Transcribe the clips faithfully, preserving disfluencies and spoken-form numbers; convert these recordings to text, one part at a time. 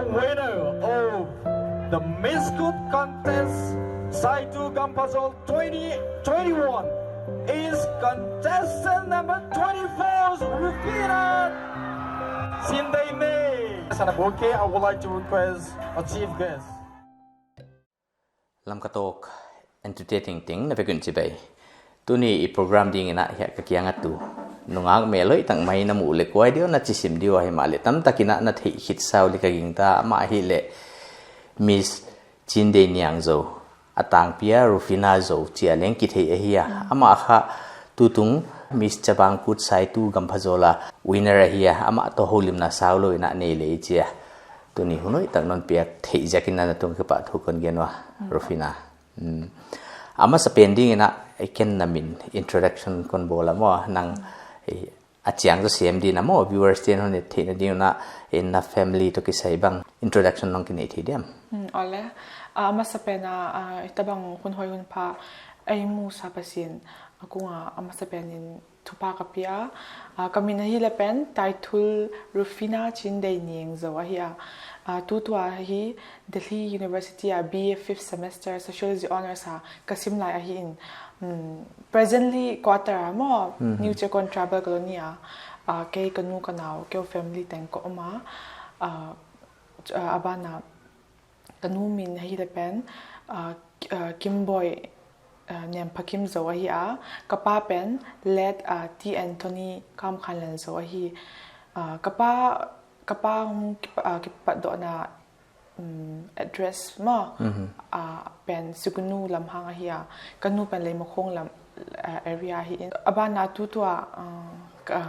Winner of the Miss Good Contest Saitu Gamphazol twenty twenty-one is contestant number twenty-four, Rufina Chindeini. And okay, I would like to request a chief guest. Lamka Talk entertaining ting na vek un chibai. Tuni i program ding in a hiai ka kiang a tu nungak mel hoih tak mai na muh leh kuai diam na chi sim diam, himahleh tamtak in a na theih khit sau leh ka gingta, amah ahihleh Miss Chindeini Niangzo, a tangpi a Rufina Zo chia leng kithei ahi a. Amah kha tutung Miss Chavang Kut Saitu Gamphazol a winner ahi a, amah toh houlimna sau lou in a nei leh i chi a. Tuni hun hoih tak non piak theih ziak in na tung kipahthu kon gen ua, Rufina. Mm. A masapen ding in a, eh, ken na min introduction kon bawl a maw, nang, eh, a chiang zaw sem ding in a maw, viewers te'n hon theihna ding in a, eh, na family toh kisai bang introduction nong kinei thei diam? Mm, ole. A masapen a, a, hitabang hun hoih hun pha ei musa Pathian a kong a, a masapen in thupha ka pia. A, ka min ahihleh pen, title Rufina Chindeini Niangzo ahi a. A, tutua hi Delhi University a B A fifth semester Sociology Honours a ka sim lai ahi in. Mm, presently quarter a maw, New Checkon Tribal Colony a. A, kei ka nu ka nau, kei family teng ka om a. A, a, a ban a, ka nu min ahihleh pen, ah, K-, ah, Kimboi, ah, Nemphakim Zo ahi a. Ka pa pen late, ah, T Anthony Kamkhanlal Zo ahi. Ah, ka pa, ka pa hong kipa-, ah, kipatdohna, mm, address maw, ah, pen Sugnu Lamhang ahi a. Ka nu pen Leimakhong lam, ah, area ahi in. A ban a tutua, ah, ka,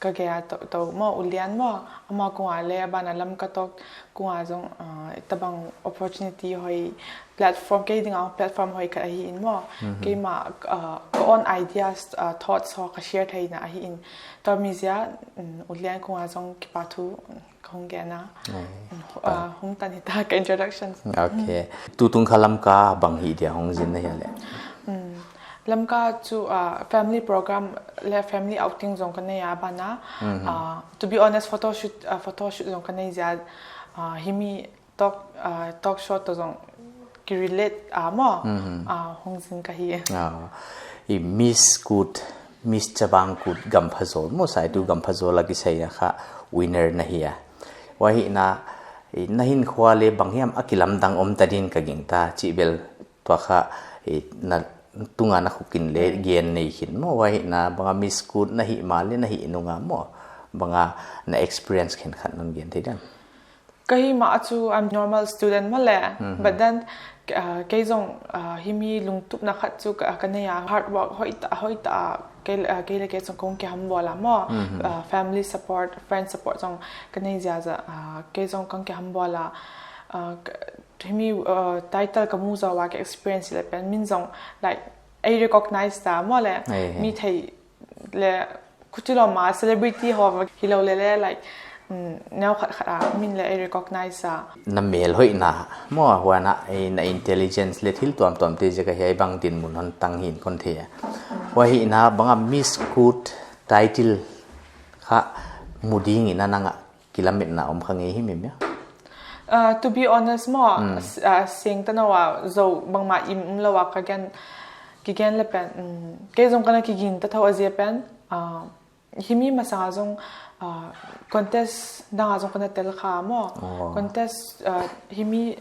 ka gei a tou, tou maw, ulian maw, amah kong a leh a ban a Lamka Talk kong a zong, ah, hitabang opportunity hoih, platform, kei ding a platform hoih khat ahi in maw. Keimah, ah, ka own ideas, ah, thoughts ho ka share theihna ahi in. Tua mi ziak, mm, ulian kong a zong kipahthu, mm, ka hong gen a. Mm, ah, hong tan hita ka introduction. Okay. Tutung kha Lamka bang hi dia hong zin na hia leh? Mm. Lamka chu, ah, family program leh family outing zong ka nei a ban a. Ah, to be honest, photo shoot, ah, photo shoot zong ka nei ziak, ah, himi talk, ah, talk show toh zong ki relate a maw. Ah, hong zin ka hi. Ah, i Miss Kut, Miss Chavang Kut Gamphazol maw, Saitu Gamphazol a kisai a kha winner na hi a. Huai hi in a, i na hinkhua leh bang hiam a kilamdang om ta ding in ka gingta, chih bel tua kha, eh, na tung a na khuk in leh gen nei khin maw, huai hi in a bang a Miss Kut na hih ma leh na hih nung a maw, bang a na experience khenkhat non gen thei diam? Ka hih ma chu I'm normal student maw leh, but then, ah, kei zong, ah, himi lungtupna khat chu ka, ka nei a, hard work hoih ta, hoih ta, kei, ah, kei leh kei zong kong kiham bawl a maw, ah, family support, friend support zong ka nei ziak ziak, ah, kei zong kong kiham bawl a, ah, ka, himi, uh, title ka mu zaw a ka experience leh pen min zong, like, ei recognize ta maw leh, mi thei leh khuti lou ma celebrity ho hilou leh leh, like, mm, neu khat khat a min leh ei recognize a. Na mel hoihna maw, huan a, eh, na intelligence leh thil tuamtuam te ziak a hiai bang dinmun hon tang hi'n kon thei a. Huai hi in a bang a Miss Kut title kha mu ding in a nang a kilametna om kha ngei himhim hia? Uh, to be honest maw, s-, uh, seng ta nou a, zou bangmah im um lou a ka gen, ki gen leh pen, mm, kei zong ka na kiging ta thou a ziak pen, uh, himi masang a zong, uh, contest dang a zong ka na tel kha maw. Contest, uh, himi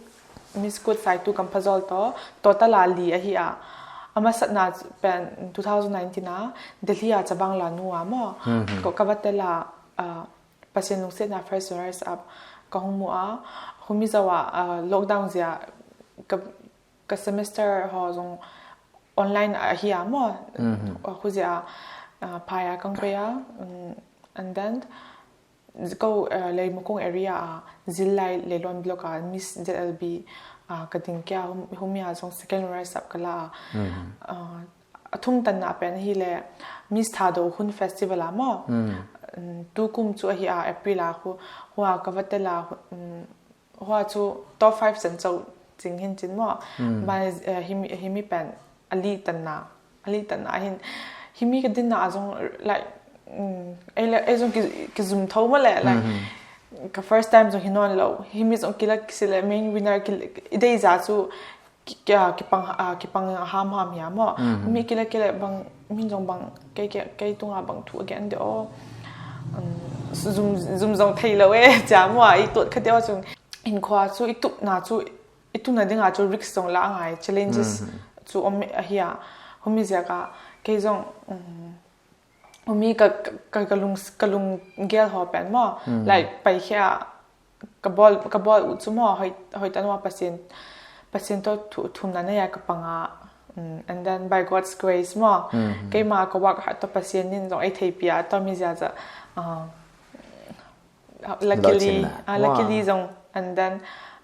Miss Kut Saitu Gamphazol toh, total a li ahi a. A masatna pen two thousand nineteen a, Delhi a Chavang Lanu a maw. Ko ka va tel a, uh, Pathian lungsiatna first runners up ka hong mu a, humi zaw a, ah, lockdown ziak a ka, ka semester ho zong online ahi a maw. Ah, huziak a, ah, phai a kong pai a, mm, and then kou, ah, Leimakhong area a Zillai Leilon block a Miss Z L B, ah, ka ding kia hum-, humi a zong second runners up ka la a. Ah, a thum tanna pen hi leh Miss Thadou Hun Festival a maw. Mm, tukum chu ahi a April a hu-, hua ka va tel a hu-, mm, hua chu top five chan chauh ching hi'n chin maw. Ban, eh, himi, himi pen a li tanna, a li tanna hi'n. Himi ka dinna a zong, like, mm, ei leh, ei zong ki, ki zum thou maw leh, like, Ka first time zong hi nawn lou. Himi zong kila kisi le main winner kila, i deih zah chu ki, ki, ah, kipang, ah, kipang hamham hia maw. Mhm. Mi kila kila bang, min zong bang, kei, kei, kei tunga bang thu a gen de aw. Um, zum, zum zong thei lou e, chia maw, i tuat kha de aw chung. Hinkhua chu, i tupna chu, i tupna dinga chu risk zong la ngai, challenges Mhm. chu om ahi a. Humi ziaka, kei zong, um, Humi ka, ka, ka, ka lung, ka lunggel ho pen maw. Mhm. Like, pai khia, ka bawl, ka bawl uh chu maw, hoih, hoih tan maw Pasian, Pasian toh thu, thumna nei a ka pang a, mm, and then by God's grace maw. Mhm. Keima ka work hard toh Pasian in zong ei theipih a, toh mi ziazah, ah, luckily, Lawhchinna. Ah, luckily Wow. zong, and then,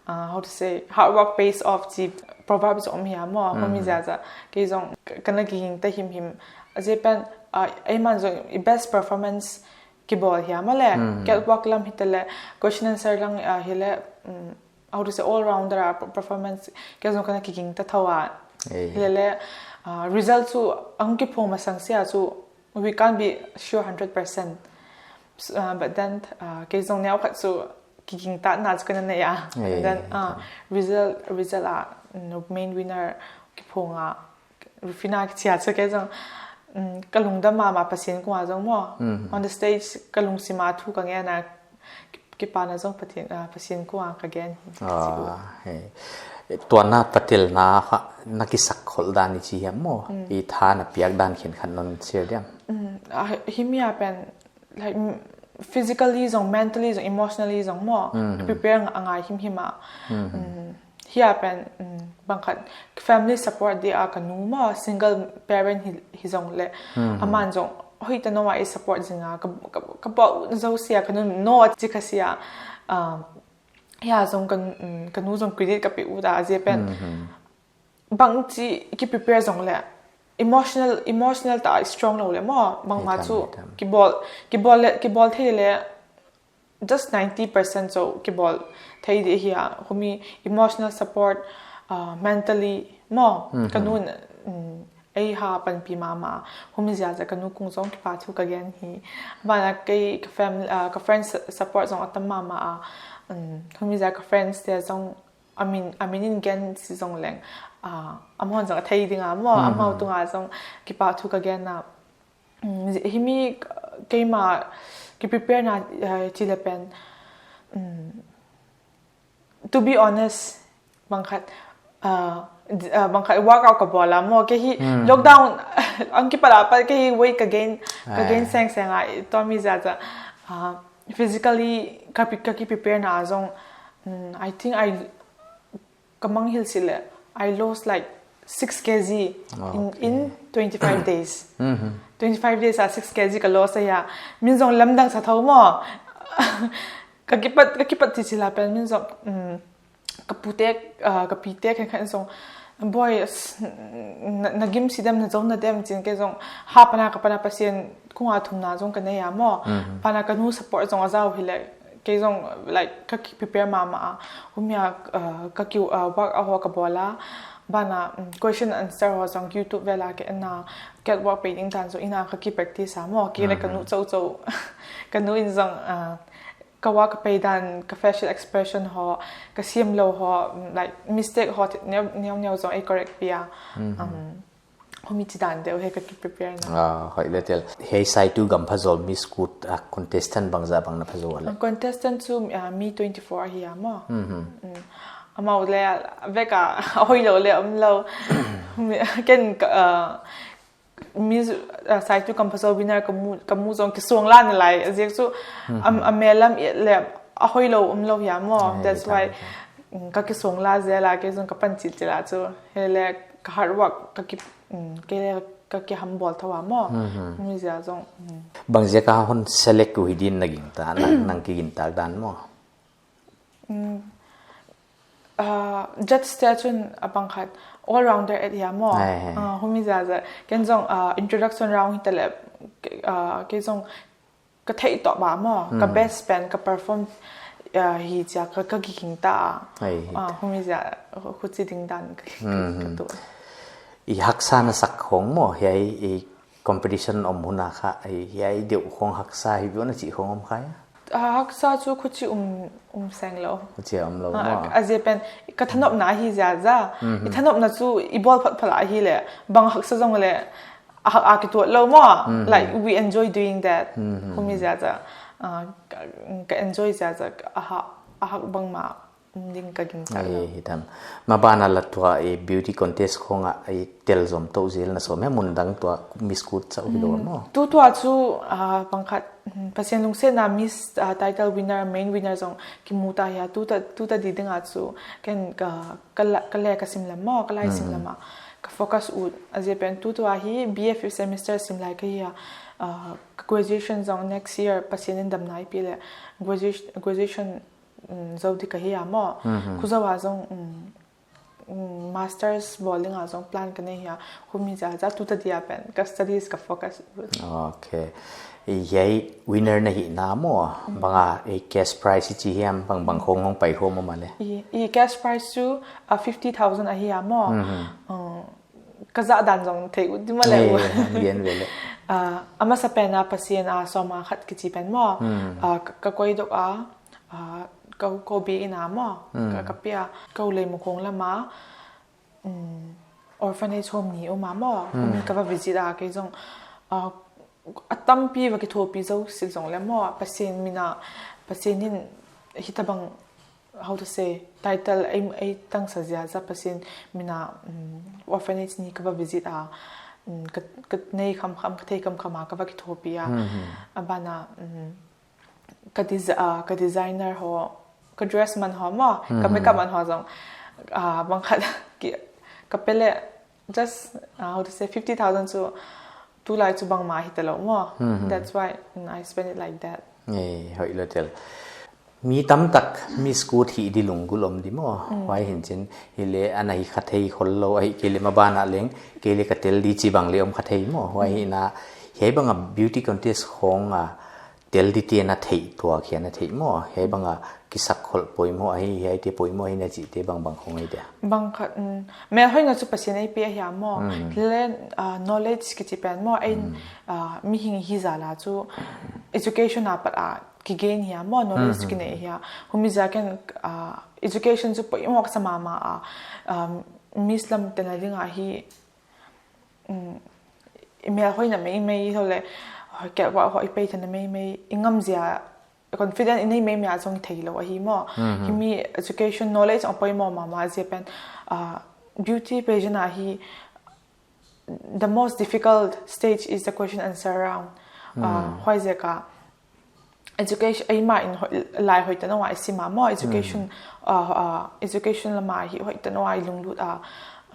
uh, how to say, hard work pays off chi proverb zong om hia maw, humi Mhm. ziazah. Kei zong, ka, kana kiging ta himhim. A zi pen, uh, ei man zong, i best performance kibawl hia maw le. Mhm. Catwalk lam hita le, question answer lang, uh, hi le, um, how to say, all rounder a per-, performance, kei zong kana kiging ta thou a. Ei. Hi le le, uh, result chu, ang kiphong masang sia chu, we can't be sure hundred percent. S-, uh, but then, uh, kei zong neu khat chu kiging ta na chu kana nei a. Eh, And then, uh, okay. result, result a, no, main winner kiphong a, Rufina kichia chu kei zong, mm, ka lungdam mahmah Pasian kung a zong maw. Mhm. On the stage, ka lungsim a thu ka ngen a, ki-, kipahna zong Pathian, uh, Pasian kung a ka gen hi. Ah, hey. Tua na patilna kha, na kisak khol dan i chi hiam maw? Mm. I tha na piak dan khenkhat non share diam. Mm, ah, hi, himi a pen, like, mm, physically zong, mentally zong, emotionally zong maw, Mhm. prepare nga-, a ngai himhim a. Mhm. Mm, hia pen, mm, bang khat, family support dia ka nu maw, single parent hi, hi zong le, Mhm. aman zong, hoih ta no a i support zing a, ka, ka, ka bawl zo sia, ka nu no a chi kha sia, ah, hia zong ka, mm, ka nu zong credit ka pe ut a, a zi pen, Mhm. bangchi ki prepare zong le, emotional, emotional ta strong lou le maw, bangmah Hitam, chu hitam. kibawl, kibawl le, kibawl thei le, just ninety percent chu kibawl thei di hi a, humi emotional support, uh, mentally maw, Mhm. ka nu'n, mm, ei ha panpih mahmah, humi ziazah ka nu kung zong kipahthu ka gen hi, bana kei ka fam-, uh, ka friends support zong a tam mahmah a, mm, humi ziazah ka friends te zong, a min, a min in gen si zong leng, ah, amahon zong a thei ding a maw, Mhm. amau tunga zong kipahthu ka gen a. Mm, zi-, himi, uh, keima ki prepare na, uh, chi le pen. Mm, to be honest, bang khat, uh, d-, uh, bang khat workout ka bawl a maw, kei hi Mhm. lockdown, ang kipat a pat kei hi weight ka gain, ka gain Ah. seng seng a, tua mi ziazah, uh, physically ka pi-, ka ki prepare na zong, mm, I think I, ka manghilh si le, I lost like six K G in, Okay. in twenty-five days. Mhm. Twenty-five days a six K G ka lost a hia. Min zong lamdang sa thou maw. Ka kipat, ka kipat chi chi la pen min zong, mm, ka pute, ah, ka pite khenkhat zong, boy, s-, na, na gim si dem, na zong na dem chin kei zong, ha pana ka pana Pasian kung a thumna zong ka nei a maw. Mhm. Pana ka nu support zong a zau hi le, kei zong, like, ka ki prepare mahmah a. Humi a, uh, ka ki, uh, work a ho ka bawl a. Bana, mm, question answer ho zong YouTube vel a ka en a, catwalk pei ding dan zong in a ka ki practice a maw. Kei le ka nu Mhm. chau chau. Ka nu in zong, uh, ka work ka pei dan, ka facial expression ho, ka siam lou ho, mm, like, mistake ho, neu, neu, neu zong ei correct pih a. Mhm. Um, Humi chi dan deuh hi ka ki prepare na. Ah, hoih le tel. Hiai Saitu Gam Phazol Miss Kut a contestant bangzah bang na pha zou a le? Ang contestant chu, ah, mi twenty-four hi a maw. Mhm. Mm. Amau le vek a, a hoihlou le om lou. Mi, ken ka, ah, Miss, ah, Saitu Gam Phazol winner ka mu, ka mu zong kisuang la na lai. A ziak chu, am, Mhm. a mel lam i le a hoihlou om lou hi a maw. Eh, That's why, mm, ka kisuang la zel a, kei zong ka pan chil chil a chu. Hi le ka hard work, ka ki, mm, kei le ka ki humble thou a maw. Mhm. Mi zia zong, mm. Bang ziak a hon select uh hi din na gingta, nang, nang kigintak dan maw? Mm. Ah, judge te chun a bang khat all rounder et hi a maw. Ai, ai. Ah, humi zia zia. Ken zong, ah, introduction round hi ta le, ah, kei zong ka theih tawp a maw, ka Hmm. best pen, ka perform, ah, hi chia ka, ka kiging ta a. Ai, hi Ah, ta. Humi zia, hu-, huchi ding dan ka, ka, Hmm. ka tu. I haksa na sak khong maw, hiai i competition om hun a kha, i, hiai deuh khong haksa hi biu na chi khong om kha ya? Ah, haksa chu khuchi um, um seng lou. Khuchi a um lou Ah, maw. A zia pen, ka thanopna hi ziahziah. I thanopna chu i bawl phot phot a hileh, bang haksa zong leh, a hak a kituat lou maw. Like, we enjoy doing that. Humi ziahziah. Ah, ka, ka enjoy ziahziah, a hak, a hak bangmah um ding ka gingta lou. Ei, hi tam. Maban a la tua, eh, beauty contest khong a, eh, tel zom tou zel na sawm e, mun dang tua Miss Kut chauh hi lou maw. Tu tua chu, ah, bangkhat, hmm, Pasian lungsetna Miss, ah, title winner, main winner zong kimu ta hia, tu ta, tu ta di ding a chu, ken ka, ka la, ka le ka sim lam maw, ka lai sim lam a, ka focus ut, a zia pen tu tua hi, B A fifth semester sim lai ka hia, ah, ka graduation zong next year, Pasian in damna ei pi leh, graduation, graduation mm, zo di ka hi a maw. Khu zo a zong, mm, mm, masters bawl ding a zong plan ka nei hia. Humi ziahziah tu ta di a pen, ka studies ka focus. Okay. I hiai winner na hihna maw. Bang a, eh, cash prize i chi hiam bang bang khong hong pai khong maw male. I, i cash prize chu, ah, fifty thousand ahi a maw. Mm, ka zah dan zong thei ut di maw leh. Eh, lian ve leh. Ah, a masa pen a Pasian a sawm a khat kichi pen maw. Ah, ka, ka koidok a, ah, ka, ka bi in a maw. Ka, ka pia, ka u lei mu khong lam a, mm, orphanage home ni um a maw. Humi ka va visit a kei zong, ah, a tampi va kithuapi zo sil zong leh maw. Pasian min a, Pasian in hitabang how to say, title ei, ei tangsa ziahziah Pasian min a, mm, orphanage ni ka va visit a, mm, ka, ka nei khamkham, ka thei khamkham a ka va kithuapi a. A ban a, mm, ka desi-, ah, ka designer ho, ka dress man ho maw, ka makeup man ho zong, ah, bangkhat ki, ka pe leh, just, uh, how to say, fifty thousand chu tulai chu bangmah hi ta lou maw. That's why, mm, I spend it like that. Eh, hoih lou tel. Mi tamtak Miss Kut hi di lunggulh om di maw. Huai hi'n chin hileh ana hi kha thei khol lou, ahihkeileh maban a leng, keileh ka tel di chi bang leh om kha thei maw. Huai hi'n a, hiai bang a beauty contest khong a, tel di te na theih tuak hia na theih maw? Hiai bang a kisak khol poimoh ahi, hiai te poimoh ahi na chih te bang bang khong ei dia. Bangkhat, mm, melhoihna chu Pasian ei pia hia maw? Hileh, ah, knowledge kichi pen maw? Ei, ah, mihing hi zala chu education a pat a kigain hia maw? Knowledge kinei hia. Humi ziak in, ah, education chu poimoh ka sa mahmah a, um, Miss lam tena ding a hi, mm, i melhoihna meimei hileh, kei wa ho i pei tena meimei, i ngam zia, confident i nei meimei a zong thei lou ahi maw. Himi education knowledge a poimoh mahmah zia pen, ah, beauty pageant a hi, the most difficult stage is the question answer round. Ah, huai ziak a, education, ei mah in hoi-, lai hoih ta nou a i sim a maw, education, ah, ah, education lam a hi hoih ta nou a i lunglut a,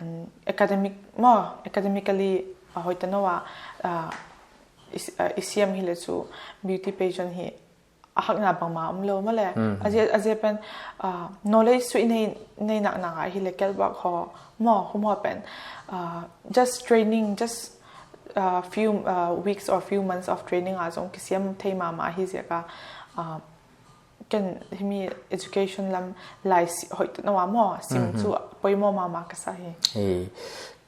um, academic maw, academically, ah, hoih ta nou a, ah, i s-, ah, i siam hileh chu beauty pageant hi a hakna bangmah om lou maw leh. A zia, a zia pen, ah, knowledge chu i nei, nei naknak a hileh kei bang ho maw, hum ho pen, ah, just training, just uh, few, uh, weeks or few months of training a zong kisiam thei mahmah hi ziak a, uh, ken himi education lam lai si-, hoih ta nou a maw, sim chu poimoh mahmah ka sa hi. Eh,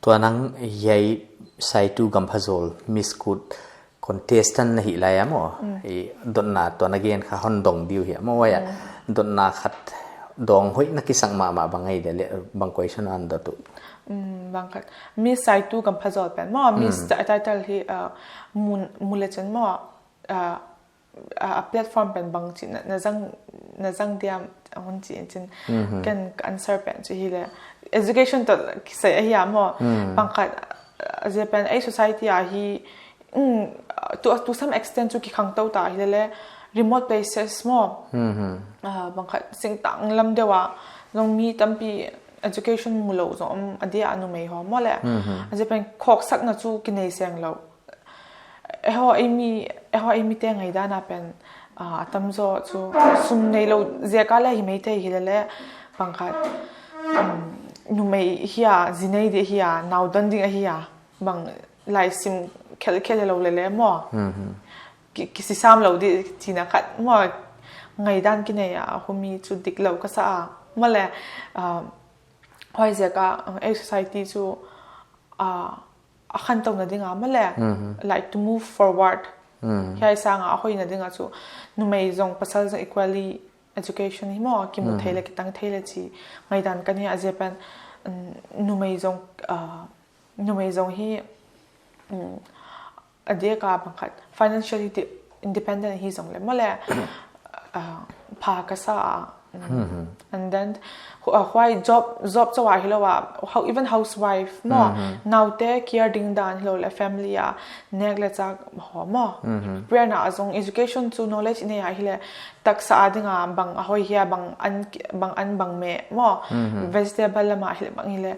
tua nang hiai Saitu Gamphazol Miss Kut contestant na hih lai a maw. Eh, dotna tua na gen kha hon dong diu hi a maw, huai a. Dotna khat dong hoih na kisak mahmah bang ei dia leh bang question a hon dot uh. Mm, bangkhat. Miss Saitu Gamphazol pen maw, Miss ti-, title hi, uh, mun, mun leh chin maw, uh, uh, a platform pen bangchi na, na zang, na zang diam hun chi in chin. Ken answer pen chu hileh. Education toh kisai ahi a maw. Bangkhat, uh, zia pen ei society a hi, mm, to, to some extent chu kikhang tou ta hileh, remote places maw. Ah, bangkhat singtang lam deuh a, zong mi tampi education mu lou zong om a dia numei ho maw leh. A zia pen khawksakna chu kinei seng lou. Eiho ei mi, eiho ei mi te ngaihdan a pen, ah, a tamzaw chu sum nei lou ziak a leh hi mai thei hileh, bangkhat, um, numei hi a, zi nei di hi a, nau don ding ahi a, bang lai sim khelkhel lou leh leh maw. Ki, kisisam lou di chihna khat maw, ngaihdan kinei a, humi chu dik lou ka sa a. Maw leh, ah, huai ziak a, ah, ei society chu, ah, a khantouna ding a maw leh, like to move forward. Hiai sanga a hoihna ding a chu numei zong pasal zong equally education hi maw, kimu thei le kitang thei le chi ngaidan ka nei a, zia pen, mm, numei zong, ah, numei zong hi, mm, a diak a bang khat financially di-, independent hi zong le maw le, ah, pha ka sa a, mm. And then, hu-, ah, huai job, job chauh a hi lo a, how, even housewife maw, naute care ding dan hi lo le family a, nek le chak ho maw. Prayer na a zong education chu knowledge i nei a hi le, taksa a ding a bang a hoih hia, bang an, bang an bang meh maw. Vegetable lam a hi le bang hi le,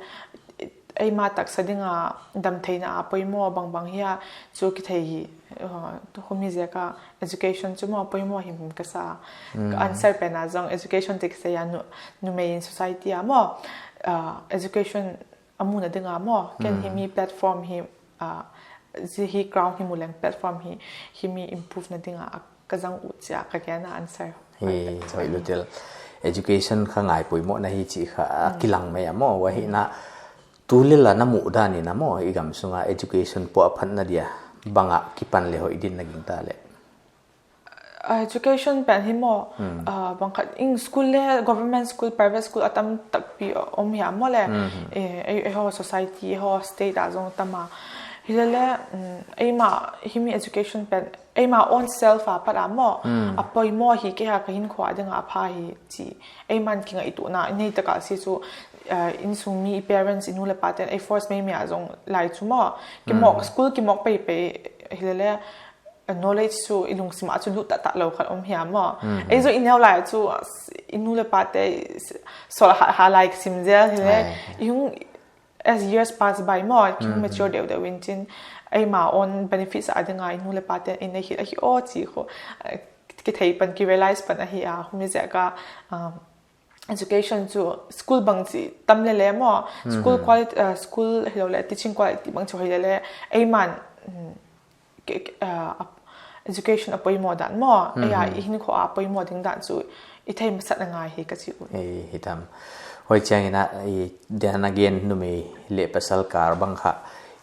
eima taksa ding a damtheihna a poimoh bangbang hia chu kithei hi, uh, humi ziak a education chu maw poimoh himhim ka sa. Ka answer pen a zong education ti kisai a nu-, numei in society a maw, uh, education a muna ding a maw, ken himi platform hi, uh, zi hi ground hi mu leng platform hi, himi improve na ding a ka zang uh chia ka gen a answer. Hi, hoih lua tel. Education kha ngai poimoh na hi chi kha a kilang mai a maw, huai hi na tu le la na muh dan in a maw, i gam sunga education puahphatna dia bang a kipan le hoih din na gingta le. Ah, education pen hi maw, ah, bang khat in school le government school, private school a tam takpi om hia maw le. Eh, ei, ei ho society, ei ho state a zong tam a. Hi le le, mm, eima himi education pen eima own self a pat a maw, a poimoh hi kei a ka hinkhua ding a pha hi chi. Eiman kingaihtuahna nei tak a si chu, uh, insung mi, parents, i nu le pa ten ei force mai mai a zong lai chu maw. Kimawk, school kimawk peipei hi le le, uh, knowledge chu i lungsim a chu lut taktak lou khat om hia maw. Ei zong i neu lai chu, uh, i nu le pa te s-, sol ha, ha lai sim zel hi le. I hung as years pass by maw, ki mature deuhdeuh in chin, eima own benefits a ding a i nu le pa ten ei nei hi ahi aw chi khu, eh, kithei pan, ki realize pan ahi a, humi ziak a, um, education chu school bang chi tam le le maw, school quality, uh, school hi lo le teaching quality bang chu hi le le, eiman, mm, ke-, ke-, ah, ap-, education a poimoh dan maw, ei a i hinkhua a poimoh ding dan chu i thei masat na ngai hi ka chi uh. Hi, hi tam. Huai chiang in a, i, then again, numei le pasal kar bang kha,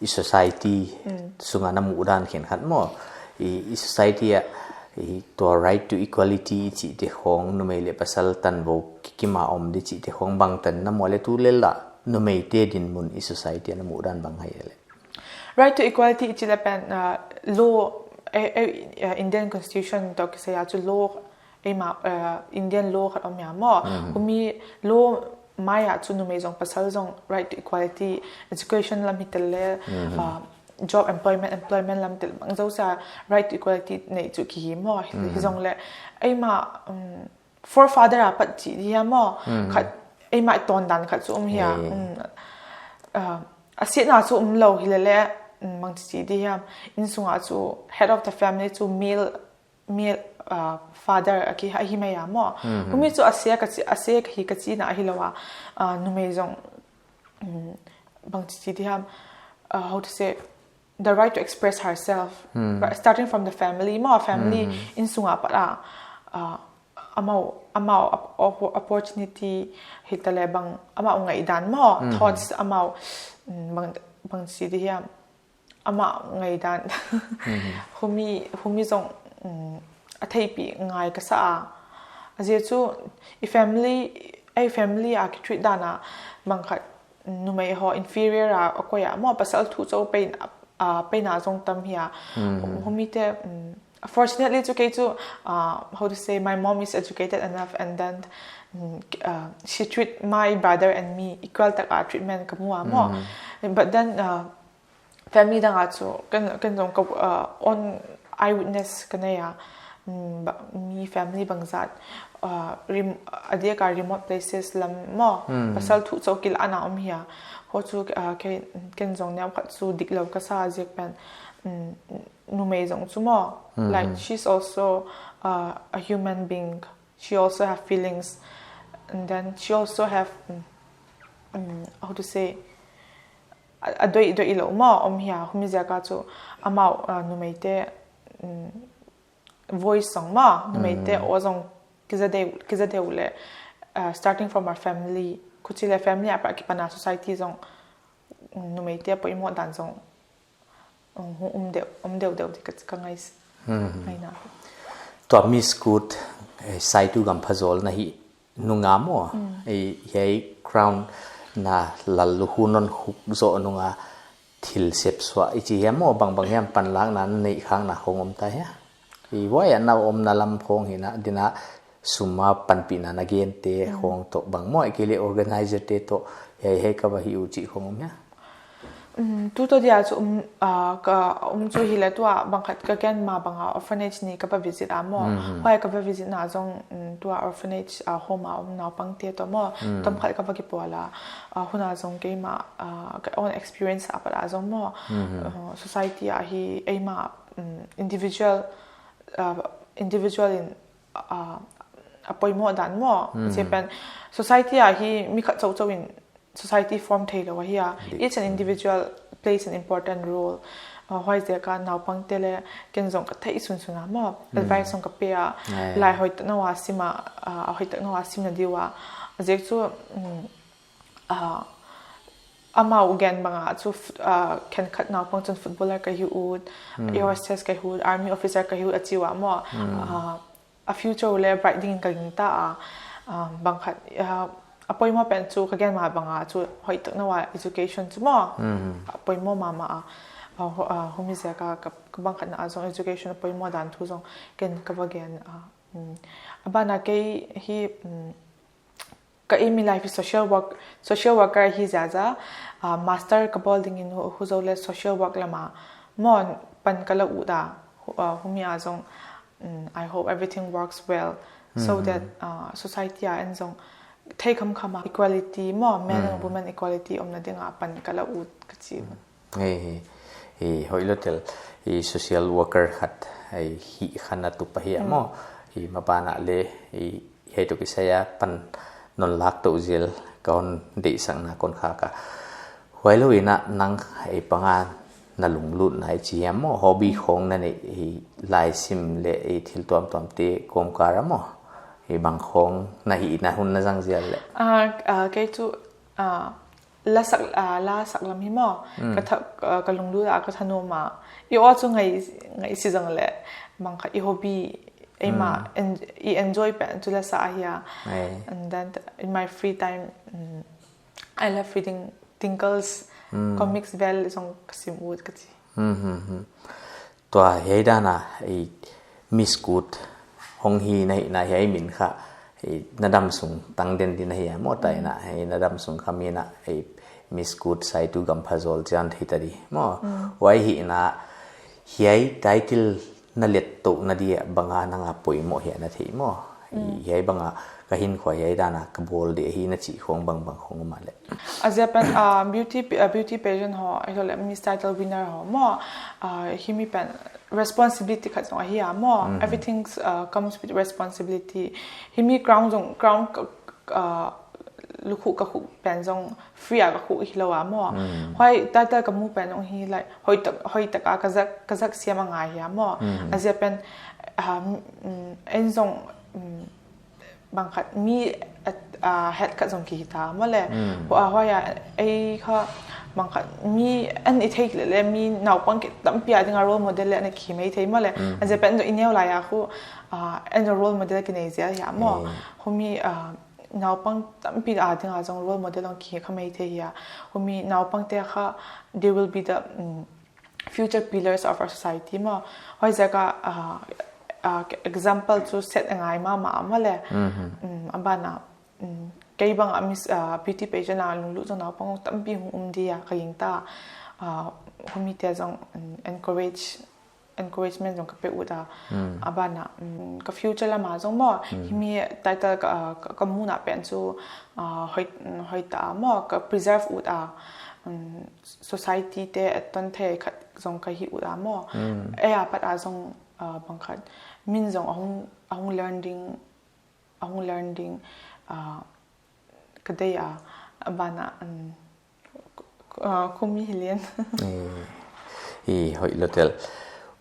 i society sunga na muh dan khenkhat maw. I, i society a, i, tua right to equality i chihte khong, numei le pasal tanvo ki-, kim a om di chihte khong bangtan na maw le tu le la, numei te dinmun i society a na muh dan bang hai le. Right to equality i chih le pen, uh, law, eh, eh, uh, Indian Constitution toh kisai a chu law, eima, uh, Indian law khat om hia maw. Humi law mai a chu numei zong pasal zong right to equality, education lam hi tel le, uh, job employment, employment lam tel bang zosia right to equality nei chu ki hi maw. Hi, hi zong le, eima, um, forefather a pat chi di hia maw. Khat, eima i tawn dan khat chu om hia. Um, uh, a siatna chu um lo hi le le, um, bang chi di hia. Insung a chu head of the family chu male, male, uh, father a ki, a hi mai a maw. Humi chu a sia ka chi, a sia ka hi ka chi na ahi lo a, uh, numei zong, um, bang chi di hia, uh, how to say, the right to express herself, right, starting from the family maw, family insung a pat a, uh, amau, amau op-, op-, opportunity hi ta le bang, amau ngaihdan maw, thoughts amau, mm, bang, bang chi di hia, amau ngaihdan. Humi, humi zong, mm, a theipih ngai ka sa a. A zia chu, i family, ei family a ki treat dan a, bang khat, numei ho inferior a, a koih a maw, pasal thu chauh pen, a, pen a zong tam hia. Humi te, mm, fortunately chu kei chu, uh, how to say, my mom is educated enough and then, mm, uh, she treat my brother and me equal tak a treatment ka mu a maw. But then, uh, family dang a chu, ken, ken zong ka, uh, own eyewitness ka nei a, mm, ba-, mi family bangzat, uh, rem-, a diak a remote places lam maw, pasal thu chauh kila na om hia. Ho chu, uh, ken, ken zong neu khat chu dik lo ka sa ziak pen, mm, numei zong chu maw. Like, she's also, uh, a human being. She also have feelings. And then she also have, mm, mm, how to say, a, a doi, doi lo maw, om hia, humi ziak a chu, amau, uh, numei te, mm, voice zong maw, numei te aw zong ki za deuh, ki za deuh le, uh, starting from our family, khuchi le family a pat kipan a society zong, mm, numei te poimoh dan zong, um, hu-, um deuh, um deuh deuh di ka, ka ngai si. Ngaihna. Tua Miss Kut, eh, Saitu Gamphazawl na hih nung a maw. Eh, hiai crown na lal lukhu non khuk zoh nung a thil sep suah i chi hiam maw, bangbang hiam panlakna na neih khakna khong om ta hia? I huai a na omna lam khong hi na, din a sum a panpihna na gente khong toh bang maw, ahihkeileh organizer te toh, hiai hiai ka va hih uh chih khong om hia? Um, tu toh dia chu um, ah, ka um chu hileh tua bang khat ka gen ma bang a orphanage ni ka va visit a maw. Huai ka va visit na zong, um, tua orphanage, ah, home a om naupang te toh maw. Tom khat ka va kipawl a, ah, hun a zong keimah, ah, ka own experience a pat a zong maw. Ah, society a hi eimah, um, individual, ah, individual in, ah, a poimoh dan maw. Huchi pen society a hi mi khat chauchau in society form theilou ahi a. Each and individual plays an important role. Ah, huaiziak a naupang te leh ken zong ka theih sunsun a maw. Advice zong ka pe a. Lai hoihtak nou a sim a, ah, hoihtak nou a sim na di ua. A ziak chu, um, ah, amau gen bang a chu, ah, khenkhat naupang chun footballer ka hi ut, air hostess ka hi ut, army officer ka hi ut a chi ua maw. Ah, a future uh leh bright ding in ka gingta a, ah, bang khat, ah, a poimoh pen chu ka gen ma bang a chu hoihtak nou a education chu maw. A poimoh mahmah a, ah, hu-, ah, huchi ziak a ka, ka bang khat na a zong education a poimoh dan thu zong ken ka va gen a, um, a ban a kei hi, um, ka aim in life hi social work, social worker hi ziahziah, ah, master ka bawl ding in hu-, huzo leh social work lam a maw pan ka la ut a, hu-, ah, huchi a zong, mm, I hope everything works well so that, ah, society a en zong thei khamkham a equality maw, men and women equality omna ding a pan ka la ut ka chi. Hei, hei, hei, hoihlou tel, i social worker khat, i hih kha na tup ahi a maw, i maban a leh, i hiai toh kisai a pan non lak tou zel ka hon deihsakna kon khak a. Huailou in a nang i pang a na lunglutna i chi hiam maw, hobby khong na neih, i laisim leh i thil tuamtuam te kawmkal a maw, i bang khong na hihna hun na zang zel leh? Ah, ah, kei chu, ah, la sak, ah, la sak lam hi maw. Ka tha-, ah, ka lunglut a ka thanuam a. I aw chu ngai, ngai si zong leh, bang khat i hobby, eimah, en-, i enjoy pen chu la sa ahi a. And then in my free time, mm, I love reading tinkles, comics vel zong ka sim ut ka chi. Tua hiai dan a, i Miss Kut hong hi na hihna hiai min kha, i na damsung tang den di na hi a maw tai na, i na damsung kha mi na, i Miss Kut Saitu Gamphazawl chian thei ta di maw. Huai hihna, hiai title na let tou na di a bang a nang a poimoh hia na theih maw. I hiai bang a ka hinkhua hiai dan a ka bawl di hi na chih khong bangbang khong om a leh? A ziak pen, ah, beauty, ah, beauty pageant ho, ahihkeileh Miss title winner ho maw, ah, hichi pen responsibility khat zong ahi a maw. Everything, ah, comes with responsibility. Hichi crown zong, crown ka, ah, lukhu ka khuk pen zong free a ka khuk hilou a maw. Huai title ka mu pen zong hi like hoihtak, hoihtak a ka zak, ka zak siam a ngai hi a maw. A ziak pen, ah, mm, en zong, mm, bang khat mi, ah, ah, het khat zong ki hi ta maw leh. Hu-, ah, huai a, ei kha bang khat mi en i theih leh leh mi naupang ki tampi a ding a role model leh na ki hi mai thei maw leh. A ziak pen zong i neu lai a khu, ah, en zong role model ki nei zel hi a maw. Huchi, ah, naupang tampi a ding a zong role model zong ki hi kha mai thei hi a. Huchi naupang te kha, they will be the, mm, future pillars of our society maw. Huaiziak a, ah, ah, example chu set a ngai mahmah maw leh. Mm, a ban a, mm, kei bang a Miss, ah, beauty pageant a lunglut zong naupang tampi hong um di a ka gingta. Ah, huchi te zong, mm, encourage, encouragement zong ka pe ut a. A ban a, mm, ka future lam a zong maw, hichi title ka, ah, ka, ka muhna pen chu, ah, hoih, mm, hoihtak a maw, ka preserve ut a. Mm, society te etton thei khat zong ka hi ut a maw. Ei a pat a zong, ah, bang khat min zong a hong, a hong learn ding, a hong learn ding, ah, ka deih a, a ban a, um, ah, kumi hi lian. I, i hoihlou tel.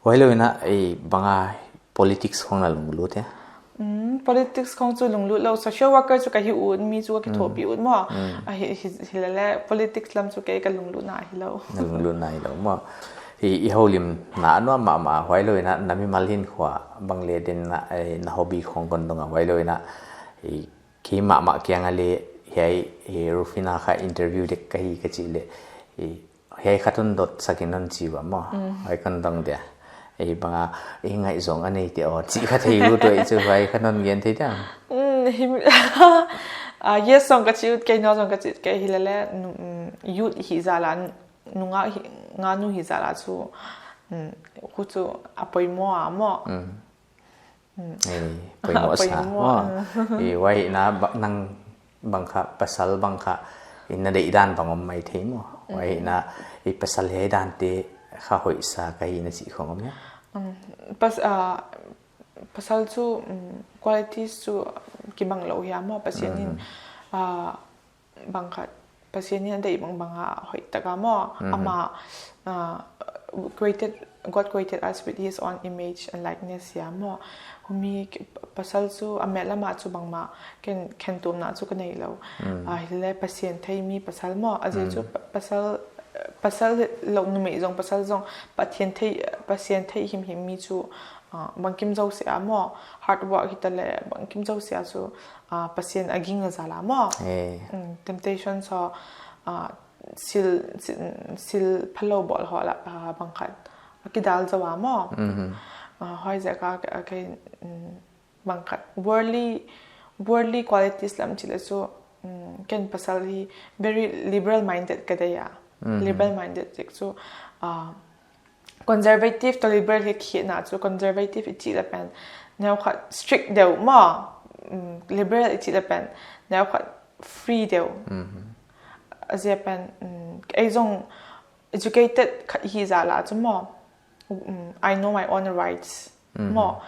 Huailou in a, i bang a politics khong na lunglut e? Mm, politics khong chu lunglut lou. Social worker chu ka hi ut, mi chu ka kithuahpih ut maw. A hi, hi, hilele politics lam chu kei ka lunglutna hilou. Na lunglutna hilou maw. I, i houlimna a nuam mahmah, huailou in a na mimal hinkhua bang leh den na, eh, na hobby khong kon dong a, huailou in a, i, keimahmah kiang a leh hiai, eh, Rufina kha interview dek ka hi ka chih leh, i, hiai kha hon dot sak in hon chi ua maw. Mm. Huai kon dong dia. Ei bang a, i ngaihzong a nei te aw, chih kha thei ut uh ei chu, huai kha hon gen thei dia. Mm, him, ah, yes zong ka chi ut kei, no zong ka chi ut kei, hilele, nu-, mm, youth hi zala, nungak hi, nganu hi zala chu, mm, khu chu a poimoh a maw. Mm. Mm. Eh, poimoh sa, poimoh, maw. Mm. Eh, huai na ba-, nang bang kha, pasal bang kha, i na deihdan bang om maithei maw. Huai, mm, na, i pasal hiai dan te kha hoih sa ka hi na chih khong om hia? Mm, pas-, ah, pasal chu, mm, qualities chu kibang lou hia maw, Pasian in, mm, ah, bang khat, Pasian in a deih bangbang a hoih tak a maw. Mhm. Ama, ah, created, God created us with his own image and likeness hia maw. Humi ki-, pasal chu a mel lam a chu bangmah khen, khentuamna chu ka nei lou. Mm. Ah, hilele Pasian thei mi pasal maw. A ziak chu, mm, pa-, pasal, pasal lou, numei zong, pasal zong, Pathian thei, Pasian thei himhim mi chu, ah, bangkim zosia maw, hard work hitaleh, bangkim zosia chu, ah, Pasian a ging a zala maw. Eh. Mm, temptation so, ah, sil, sil, sil phalou bawl ho la, ah, bang khat a kidal zou a maw. Mhm. Ah, huaiziak a, a, kei, mm, bang khat worldly, worldly qualities lam chih leh chu, mm, ken pasal hi very liberal minded ka deih a. Mhm. Liberal minded ziak chu, ah, conservative toh liberal hi khitna chu, conservative i chih leh pen neu khat strict deuh maw. Mm, liberal i chih leh pen neu khat free deuh. Mhm. A ziak pen, mm, ei zong educated khat hi zala chu maw. Mm, I know my own rights. Mhm. Maw.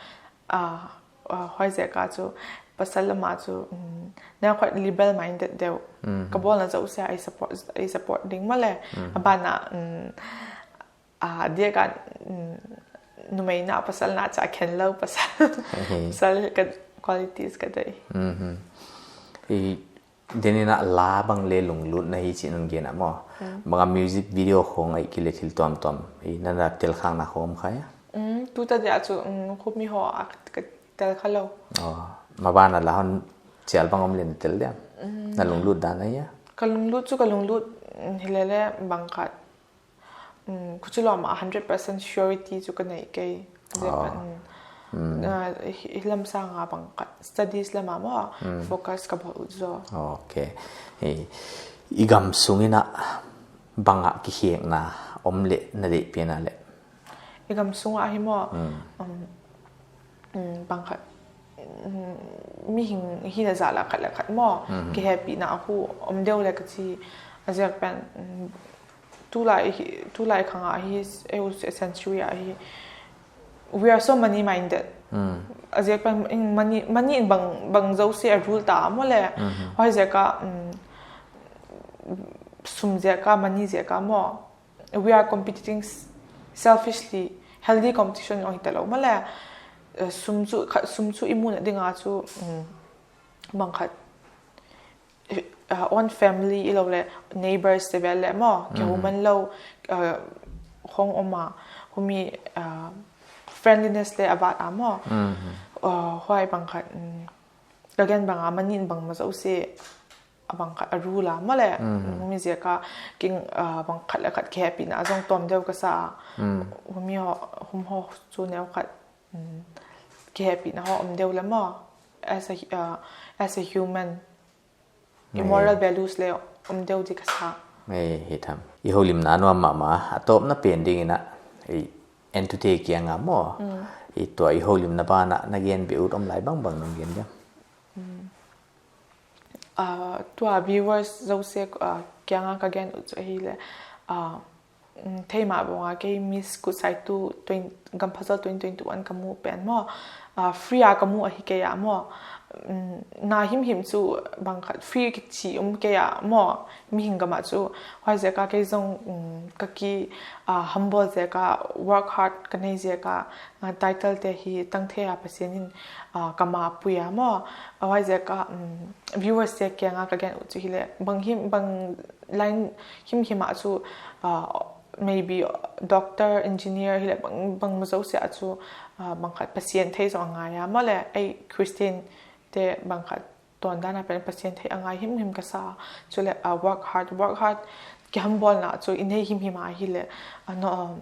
Ah, ah, huaiziak a chu pasal lam a chu, mm, neu khat liberal minded deuh. Mhm. Ka bawlna zosia ei support, ei support ding maw le. Mhm. A ban ah, mm, ah, dia ka, mm, numei na pasal na cha khen lou pasal. Mhm. Pasal ka qualities ka deih. Mhm. I, den in a la bang leh lunglut na hi chih non gen a maw. Mm. Bang a music video khong ahihkeileh thil tuamtuam i na, na tel khakna khong om kha hia? Mm, tuta dia chu, mm, khumi ho a ka tel kha lou. Oh, maban a la hon chial bang om leh na tel dia. Mm. Na lunglut dan ahia? Ka lunglut chu ka lunglut, mm, hilele bang khat. Mm, khuchulou mah hundred percent surety chu ka nei kei. Ziak, oh, pen, mm. Mm. Ah, hi, hi lam sang a bang khat studies lam a maw, mm, focus ka bawl ut zaw. Okay. Hi, i gam sung in a bang a kikhekna om leh na deih pen a leh? I gam sung a hi maw, mm, um, mm, bang khat, mm, mihing hina zala khat leh khat maw, mhm, kihehpihna a khu om deuh leh ka chi. A ziak pen, mm, tulai hi, tulai khang a hi, eu century a hi, we are so money minded. Mm. A ziak pen, in money, money in bang, bang zosia a rule ta maw le. Mhm. Huaiziak a, mm, sum ziak a, money ziak a maw. We are competing s-, selfishly, healthy competition ong hita lou maw le. Eh, sum chu, kha-, sum chu i muhna ding a chu, mm, bang khat, eh, own family i lou le, neighbors te vel le maw, mm, kihuman lou, eh, hong om a, humi, eh, friendliness le a vat a maw. Mhm. Eh, huai bang khat, mm, ka gen bang a money in bang mah zosia a bang khat a rule a maw le. Mhm. Humi ziak a king, ah, bang khat leh khat kihehpihna zong tuam deuh ka sa a. Mm. Humi ho, hum ho chu neu khat, mm, kihehpihna ho om deuh le maw. As a, ah, as a human, i moral values le om deuh di ka sa. Ei, hi tham. I houlimna nuam mahmah, a tawpna pen ding in a, i entute kiang a maw. Mm. I tua i houlimna ban a na gen beh ut om lai bangbang non gen dia. Mm. Ah, tua viewers zosia, ah, kiang a ka gen ut chu ahih leh, ah, mm, theih mah bang a kei Miss Kutsai tu twen-, Gamphazol twenty twenty-one ka mu pen maw, ah, free a ka mu ahi kei a maw. Mm, na himhim chu bang khat free kichi om kei a maw, mihing gam a chu. Huaiziak a kei zong, mm, ka ki, ah, humble ziak a, work hard ka nei ziak a, ah, title te hi tang thei a Pasian in, ah, ka ma pui a maw. Ah, huaiziak a, mm, viewers te kiang a ka gen ut chu hileh, bang him, bang line himhim a chu, ah, maybe, Doctor, engineer hileh bang, bangmah zosia chu, ah, bang khat Pasian theih zong a ngai a. Mahleh ei Christian te bang khat tuandan a pen Pasian theih a ngai himhim ka sa. Chuleh, ah, work hard, work hard kihambawlna chu i nei himhim a hileh, ah, no, um,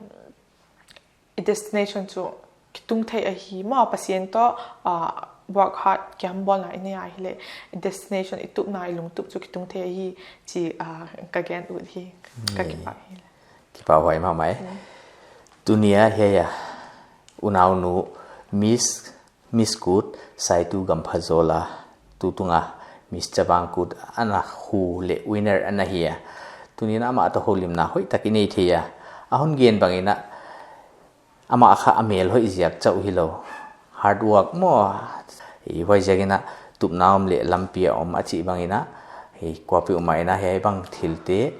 i destination chu kitung thei ahi maw, Pasian toh, ah, work hard kihambawlna i nei a hileh i destination, i tupna, i lungtup chu kitung thei ahi chih, ah, ka gen ut hi, ka kipah hi. Kipahhuai mahmah e. Tuni a hiai a unaunu Miss, Miss Kut Saitu Gamphazawl a tutung a Miss Chavang Kut ana hu leh winner ana hi a. Tuni in amah toh houlimna hoihtak i nei thei a. A hon gen bangin a, amah kha a mel hoih ziak chauh hilou, hard work maw. Huaiziakin a tupna om leh lampi a om a chih bangin a, kuapeuhmah in a hiai bang thilte,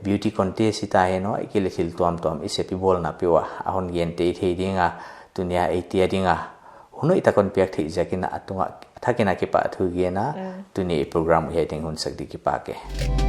beauty contest hita hen aw, ahihkeileh thil tuamtuam i sep i bawlna peuh a, a hon gen thei ding a, tuni a eite a ding a hun hoihtak hon piak theih ziakin a, a tungah thakin a kipahthu gen a. Tuni i program uh hiai teng hun sak di, kipak e.